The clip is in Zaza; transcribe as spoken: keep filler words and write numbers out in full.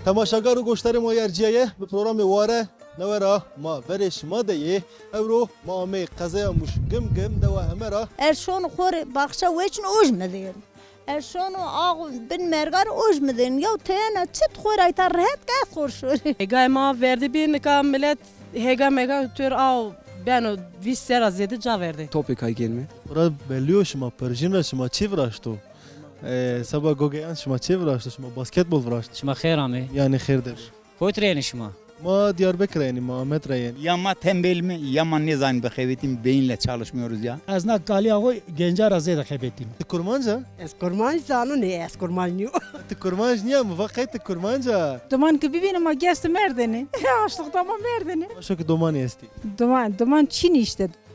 Temaşagar û goşdarê ma yercîyaye, bi programê Ware newe ra ma verê şima de yê. Ewro ma ameyê qezaya Mûş Gimgim, dewa Heme ra. Ez şono xo rê baxça weçin, oj mi dêrin. Ez şono ax bin mergar, oj mi dêrin. Yew teyna çit xo ra îta rehet ke ez xo rê şorî. Hêgayê ma verdî bî, nika milet hêga mega tûr aw beno vîst serra zêde ca verdê. Topê kay gênme. Xora bellî yo şima, pirjin ra şima çi viraşto? E, seba gogeyan şima çi viraşto? Şima basketbol viraşto? Şima xêr amê. Yanî xêr der. Kotî ra yenî şima? Ma Diyarbekir ra yenî, ma Amed ra yenî. Ya ma tembel mi, ya ma nêzanî bixebetîm, beyinle çalışmıyoruz ya. Ez na kalîya xo genca ra zêde xebetîm. Ti kurmanc a? Ez kurmanc zano nê, ez kurmanc nîyo. Ti kurmanc nîya, mi va qey ti kurmanc a? Doman ki bibîne ma gesti merdêne. Aşlıkta ma merdêne. Ma şo ki domanî estî. Doman, doman çin îşte.